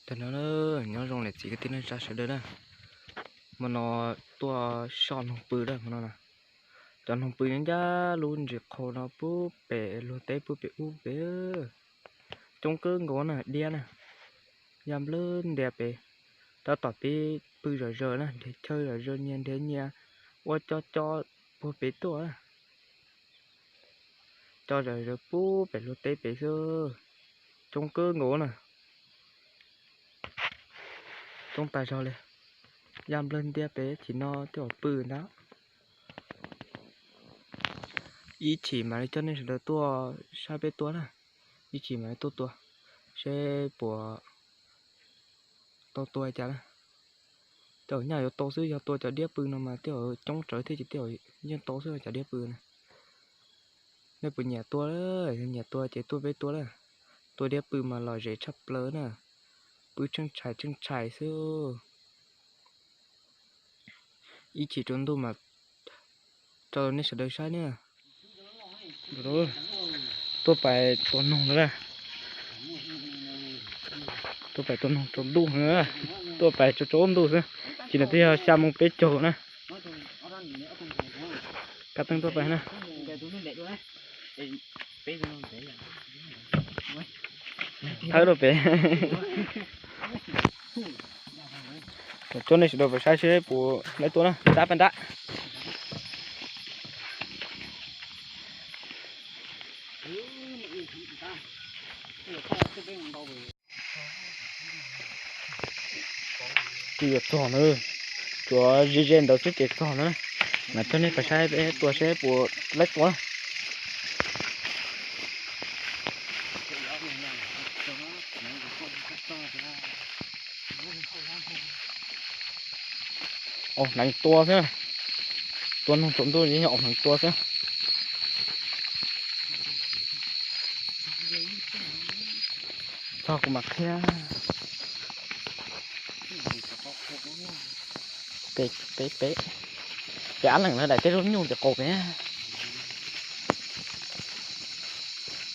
Tag no, nyob zoo niam txiv kwv tij neej tsa sawv daws na. Hmo no tuaj soj noog pw na hmo no na. Cov noog pw nyob ncaj lub ntsis qhau no puag pem luag teb puag pem ub pem. Coob kawg nkaus na, diab na. Ya nplawg ntias pem. Tab tom peb pw zom zaws na, nrhiav chaw zom zaws nyias nrhiav nyias ua co co puag pem tuaj. Co zom zaws puag pem luag teb pem xwb. Coob kawg nkaus na. Coob tas zog li. Ya nplawg ntias pem chim no coj pw ntag. Ib chim mam li coj nej sawv daws tuaj saib peb tua na. Ib chim mam li tuaj tua seb puas tau tua cas na. Tej zaum nyaj yuav tau xwb, yog tua cov diab pw no mas tej zaum coob tsawv thiab ces tej zaum yeej tau xwb cov diab pw na. Nej puas nyiam tua? Nyiam tua ces tuaj peb tua na. Tua diab pw mas lom zem tshaj plaws na. Pw tsheej tshais tsheej tshais xwb. Ib chim tsaus ntuj mas tso rau nej sawv daws saib na. Tuaj pais tua noog no na. Tuaj pais tua noog tsaus ntuj no na. Tuaj pais tsaus tsaus ntuj xwb. Chim no twb yog xya moo peb caug na. Kab teeb tuaj pais na. Thawb rau pem. Coj nej sawv daws pais saib seb puas laib tua na, ntab pab ntab. Twb yuav txog na, tsuas ze ze ntawd xwb ces txog na. Mas coj nej pais saib peb tua seb puas laib tua. Au hneev tua xwb. Tua noog tsaus ntuj yeej au hneev tua xwb. Txog kuv mam qhia. Pem pem pem, pem ab leeg lawv daim teb lub nyuj tim qaum pem.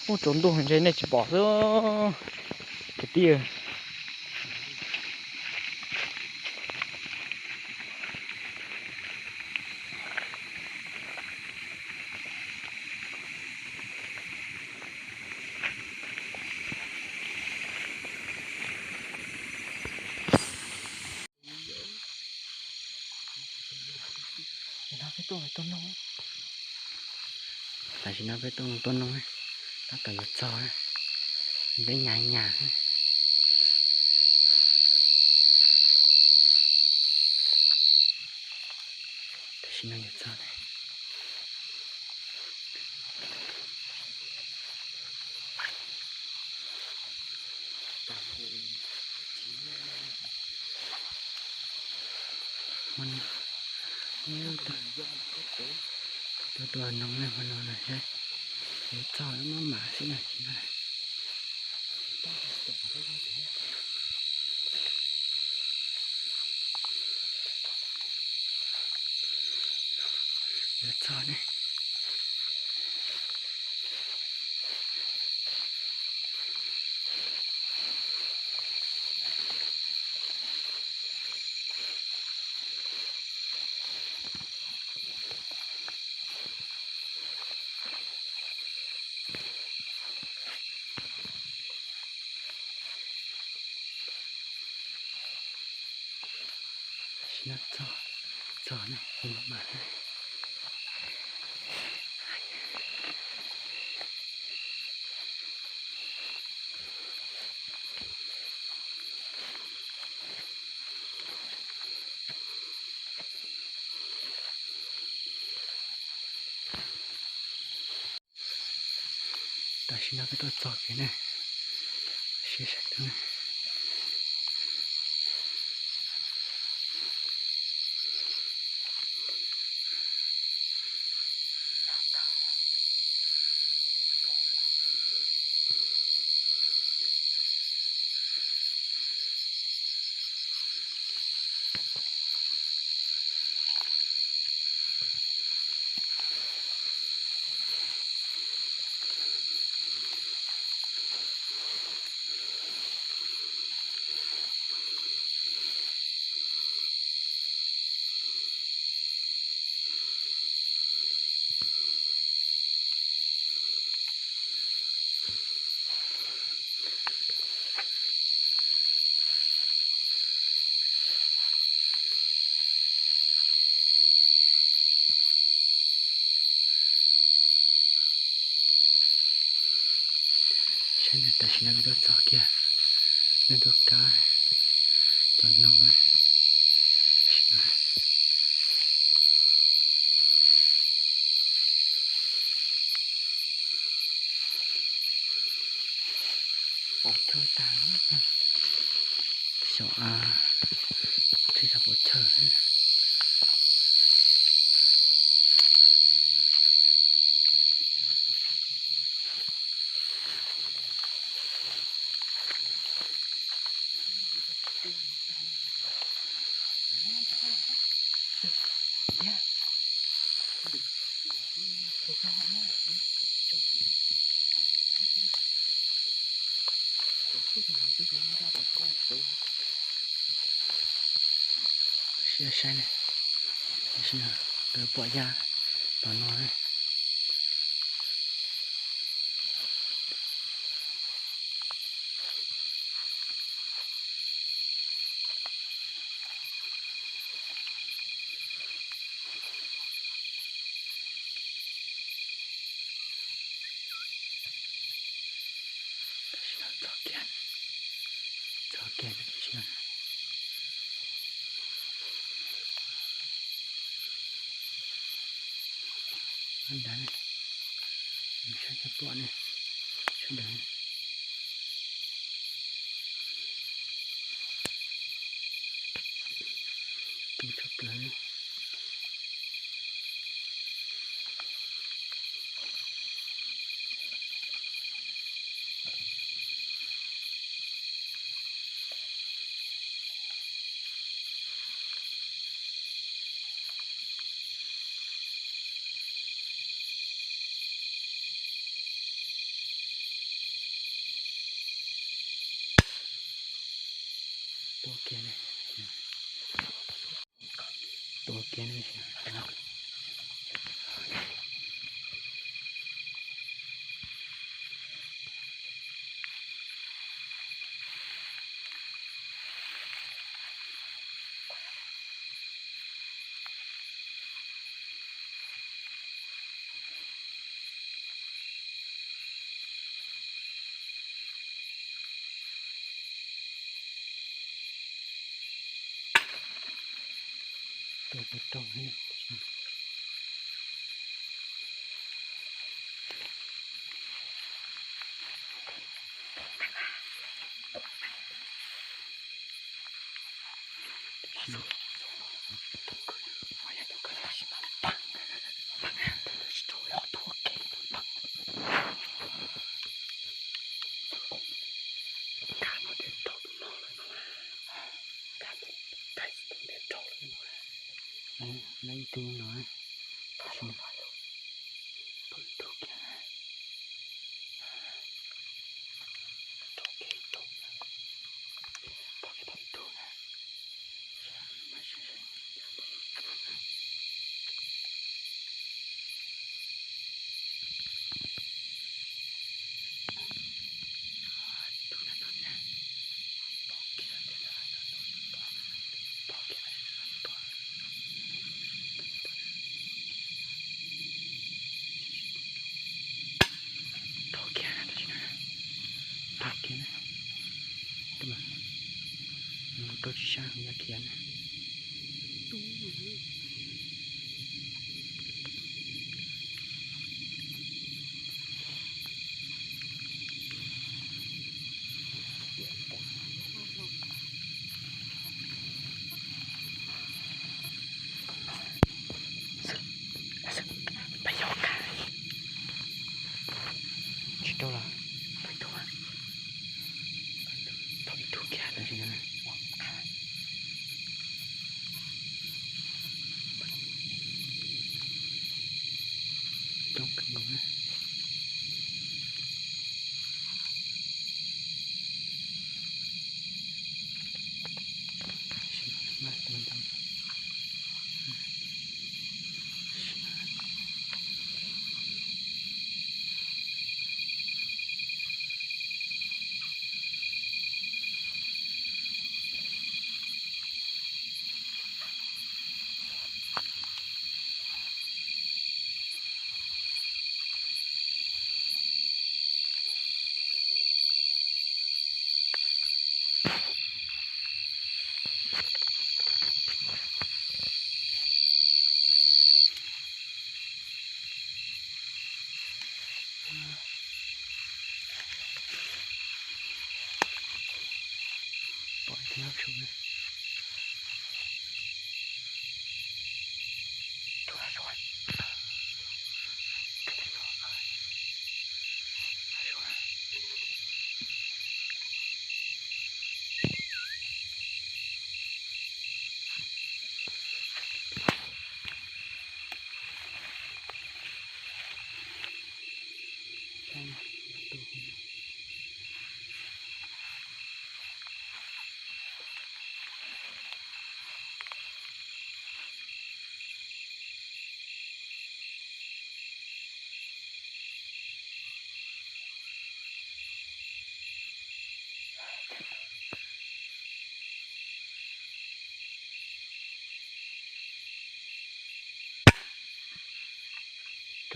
Ub, tsaus ntuj ntshe nej tsis pom xwb kwv tij. Tam sim no peb tuaj mus tua noog, tab tom yuav txog, peb nyas nyas. Tam sim no yuav txog. Tuaj tua noog na, hmo no na, yuav txog maj mam xwb na. Yuav txog ne. Tam sim no txog, txog na, kuv mam mam na. Tam sim no peb tuaj txog kev na, sib saib tau. Tam sim no peb tuaj txog kiag, nej tuaj kab tau noog. Pov thawj tag, xyov tsheb tau pov thawj. Saib, saib, pom ya tom no. Txog kiag, txog kiag, ntawd, saib cov pom ne, sawv daws. Tus tshaj plaws. Tua kiag li, tua kiag li. Tua kiag rau, Leej twg no, pom ib tug kiag, pom kiag tau ib tug na. Tau kiag, tau kiag na. Rau tsis sab ya kiag na. Tsis tau los, tau ib tug kiag tab sis no. Pom ib tug nyob saum no.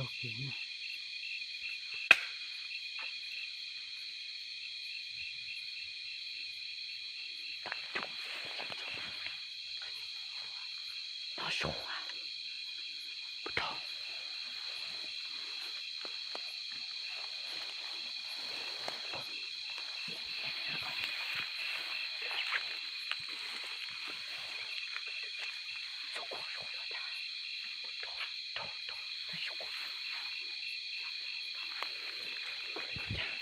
Rau kiag na. Nyob zoo. Coob kawg nkaus,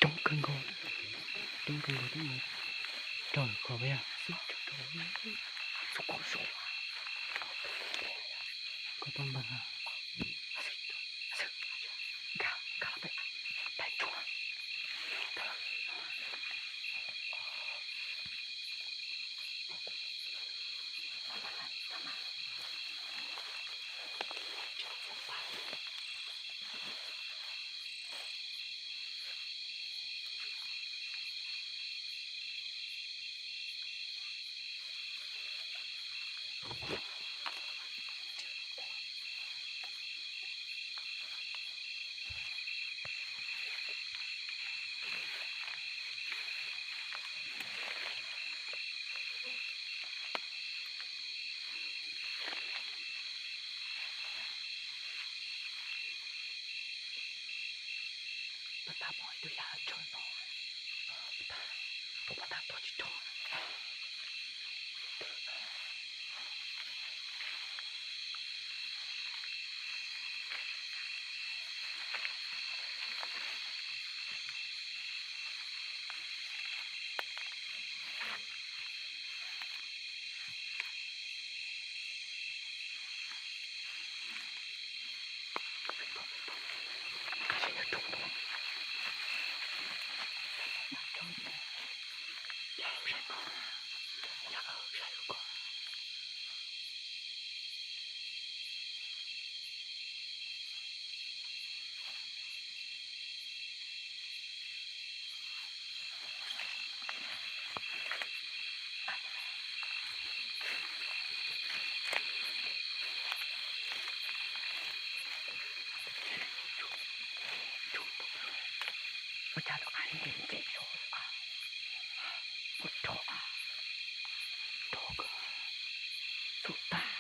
coob kawg nkaus, twb mus raug lawm ko yog. Koj tau npawg. Pab tab pom ib tug yaj tso no, pab tab tuag tsis raug. Ua cas lawv qab nce nce zog, ua rog, rog kawg, xub tag.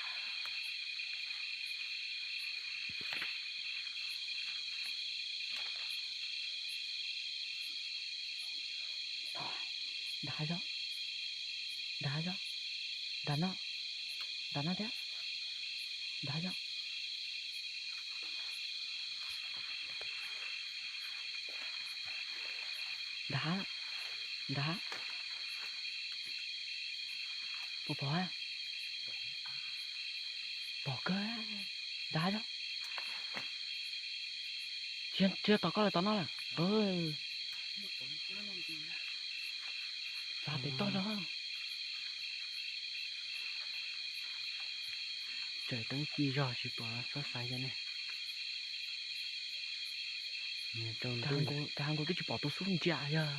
Nrad zog, nrad zog, nrad no, nrad no thiab, nrad zog. Nrad, nrad. Puas pom? Pom kawg. Nrad zog. Tsis, tsis yog tom koj lawm, tom no lawm. Txav pem toj zog. Tsaws teeb ci zog tsis pom, txhob xav yog ne. Cas nkaus twb tsis pom tus xub ntsia yog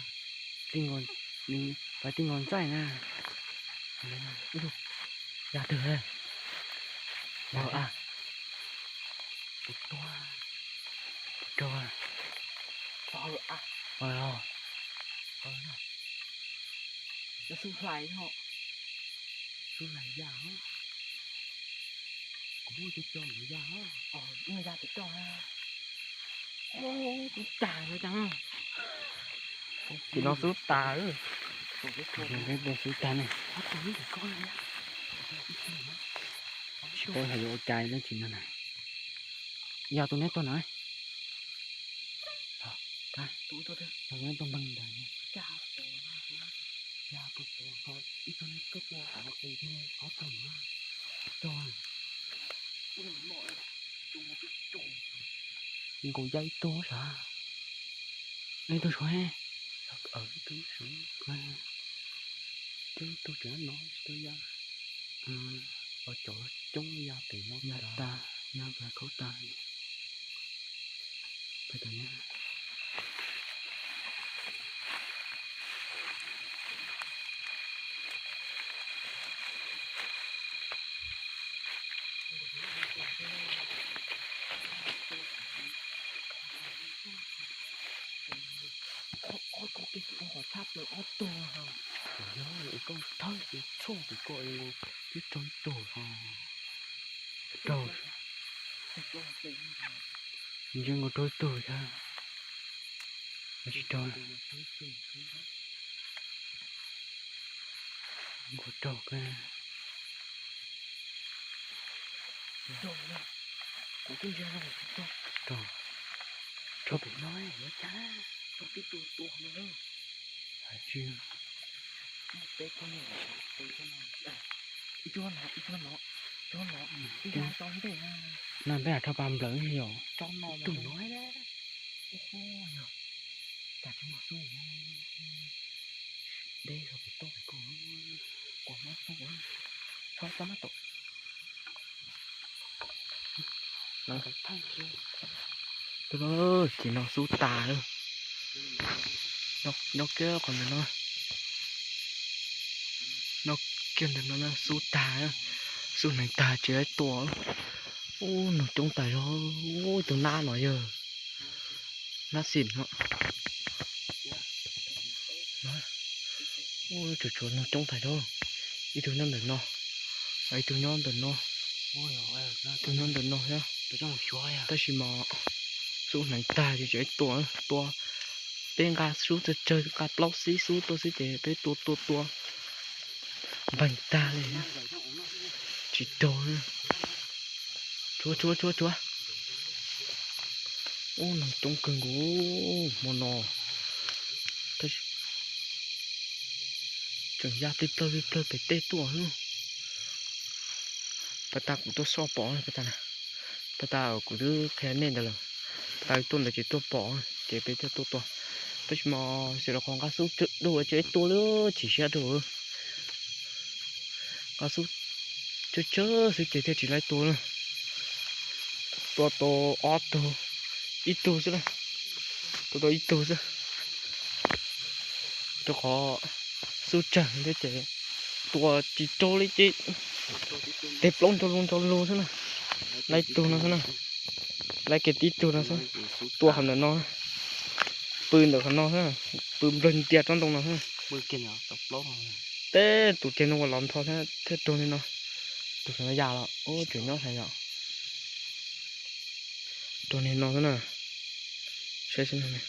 tij nkaus, nws pais tij nkaus ntxaij na. Yog twg? Yog a, tus tuag, tus tuag. Xub hlais, xub hlais yaj, kuv muab cov cov yaj, yaj pem toj, xub tag. Tim no xub tas lawm. Yog peb tua xub tag ne. Tsis paub xyov yuav ua cas ne tsis no na. Yog tus neb tuaj na. Tus neb tuaj npeeg ntawd. Nkaus ya ib tug sav. Ib tug suav. Twb tug tseem no tsis tau ya. Cov coob ya pem no ya tas, ya pem khaub tas. Ob koj ke tus ua qhov thab plaws ob tug. Yog koj thawb ces tshuaj tim koj es nkaus twb raug ib tug ho. Raug. Ntshe nkaus raug ib tug thiab. Tsis raug. Nkaus raug kawg. Raug. Raug pem no yuav cas. Raug tib tug tua no. Hais tsis. Ib tug no, ib tug no, ib tug no, ib tug no. No peb hais rau pas nplawm yom. Tus no. Cas tsis muaj xub. Deb zog pem toj pem koj. Kuv muab xub, txhob txhob mab tom. Tus no, ces no xub tas. Nyob kiag qhov ntawm no. Nyob kiag ntawm no xub tag, xub hneev tag tsis tua. Ub, noog coob tas zog. Ub, tus nab no yog nab xim no. Ub, tshuav tshuav noog coob tas zog. Ib tug nyob ntawm no, ib tug nyob ntawm no, ib tug nyob ntawm no thiab. Tab sis mas xub hneev tag ces tsis tua, tua. Peb nqa xub tsawg tsawg, nqa plaub xib xub tuaj xwb ces peb tua tua tua npeeg tag li. Tsis raug. Tshuav tshuav tshuav tshuav. Ub, noog coob kawg nkaus hmo no. Tseem ya plig plawg plig plawg pem tej tuaj. Pas tas kuv tuaj soj pom, pas tas, pas tas kuv twb qhia nej ntawd lawm. Pas tas tuaj ntawd ces tuaj pom, ces peb thiaj tuaj tua. Tab sis mas xyov los qhov nqa xub tsawg dua ces tua li chim siab rau. Nqa xub tsawg tsawg xwb ces thiaj tsis laib tua na. Tua tau ob tug, ib tug xwb na. Tua tau ib tug xwb. Rau qhov xub tsawg thiab ces tua tsis raug li ces teg plaub nrog lug nrog lug xwb na. Laib tug no xwb na. Laib kiag tib tug no xwb. Tua qhov ntawm no, pw ntawm qhov no xwb, pw nplawg ntias tsob ntoo no xwb. Tej tus kiag no ua los nrho thiab thiaj raug li no. Tus no yam los ub tseem nyob hais yom. Raug li no xwb na. Saib xwb na.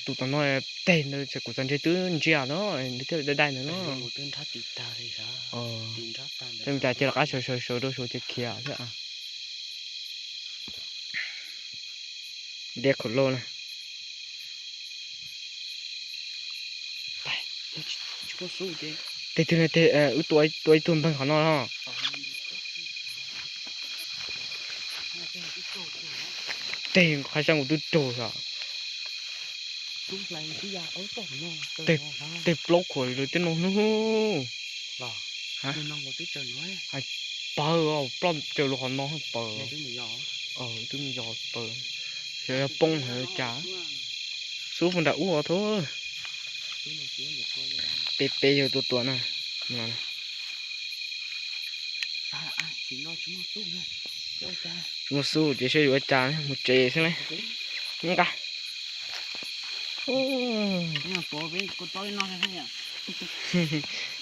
Tus tom no teg ntawd kuv txawm ntsia twb ntsia no, nws thiaj li dai dai ntawd no. Tej cas cia li qab sawv sawv sawv rau saud ces khiav thiab. Dej kham loj na. Tes twg na, wb tua ib tug npawg qhov no no. Tes qhov xyoo kuv twb raug xyov. Tes plaub khuam lawm tej no hnub. Hais pawg, ploj tsaws lug qhov no pawg. Twb mus yos pawg. Xyov yog poob hais cas. Xub puag nram ub os thaub. Peb peb yawg tuaj tua na. Tsis muaj xub ces saib yuav ua cas mus tsev xwb na. Nqa.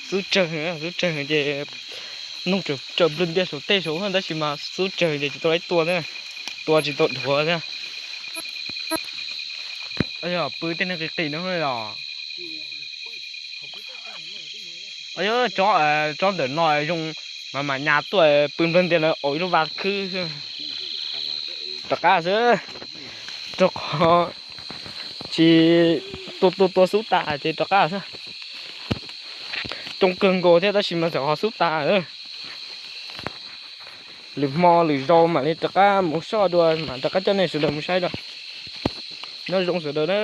Xub tsawg, xub tsawg ces noog tsawm nplwg ntias saum tej saud tab sis mas xub tsawg ces tsis tau laib tua thiab, tua tsis tau dhuav thiab. Pw tej neeg qis qis no los. Tsob, tsob ntawm no zoo, mas mas nyas tuaj pw nplog ntias na, ua ib lub vaj khwb xwb. Rov qab xwb, rau qhov tsis, tua tua tua xub tas ces rov qab xwb. Coob kawg nkaus thiab tab sis mas txawm ho xub tas. Lwm hmo lwm zaus mam li rov qab mus soj dua, mam rov qab coj nej sawv daws mus saib dua. Nyob zoo sawv daws na.